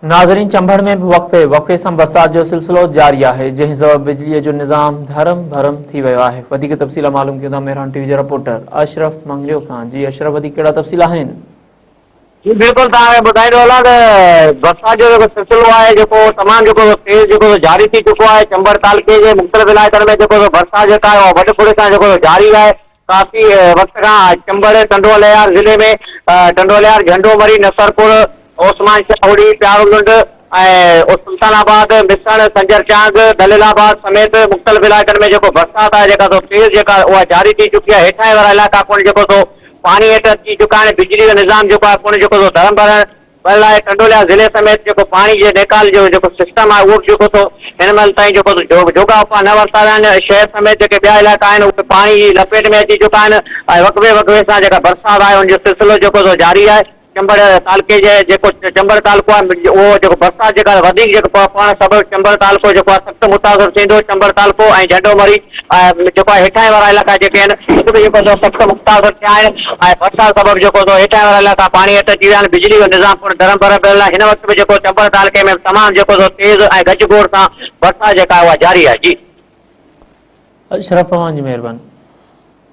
ناظرين چمبڙ ۾ به وقفي وقفي سان برسات جو سلسلو جاري آهي جنهن سبب بجلي جو نظام ڌرم ڀرم ٿي ويو آهي وڌيڪ تفصيل معلوم ڪيون ٿا مهراڻ ٽي وي جي رپورٽر اشرف مڱريو کان جي اشرف وڌيڪ ڪهڙا تفصيل آهن. جي بلڪل توهان کي ٻڌائيندو هلان ته برسات جو جيڪو سلسلو آهي جيڪو تمام جيڪو تيز جيڪو جاري ٿي چڪو آهي چمبڙ تعلقي جي مختلف علائقن ۾ جيڪو برسات جيڪا آهي اها وڏ ڦڙي سان جيڪو جاري آهي ڪافي وقت کان چمبڙ، ٽنڊو الهيار ضلعي ۾ ٽنڊو الهيار، جهنڊو مري، نصرپور، عثمان شاهوڙي، پيارو لنڊ ۽ سلطان آباد، مسڻ، سنجر چانگ، دليل آباد سميت مختلف علائقن ۾ جيڪو برسات آهي جيڪا سو تيز جيڪا اها جاري ٿي چڪي آهي هيٺاهين وارا علائقا پڻ جيڪو سو پاڻي هيٺ اچي چڪا آهن بجلي جو نظام جيڪو آهي پڻ جيڪو سو ڌرم ڀرڻ پر لاء ٽنڊوليا ضلعي سميت جيڪو پاڻي جي نيڪال جو جيڪو سسٽم آهي اهو به جيڪو سو هن مهل تائين جيڪو سو جوڳا اپاء نه ورتا ويا آهن شهر سميت جيڪي ٻيا علائقا آهن اهي پاڻي جي لپيٽ ۾ اچي چڪا آهن ۽ وقفي وقفي سان جيڪا برسات آهي ان جو سلسلو جيڪو سو جاري آهي چمبڙ تعلقي جي جيڪو چمبڙ تعلقو آهي اهو جيڪو برسات جيڪا وڌيڪ جيڪو پوڻ سبب چمبڙ تعلقو جيڪو آهي سخت متاثر ٿيندو چمبڙ تعلقو ۽ جهنڊو مري ۽ جيڪو آهي هيٺاهين وارا علائقا جيڪي آهن اتي به جيڪو سو سخت متاثر ٿيا آهن ۽ برسات سبب جيڪو سو هيٺاهين وارا علائقا پاڻي هيٺ اچي ويا آهن بجلي جو نظام پڻ درهم برهم پيل آهي هن وقت به جيڪو چمبڙ تعلقي ۾ تمام جيڪو سو تيز ۽ گج گوڙ سان برسات جيڪا آهي اها جاري آهي جي. اشرف اوهان جي مهرباني.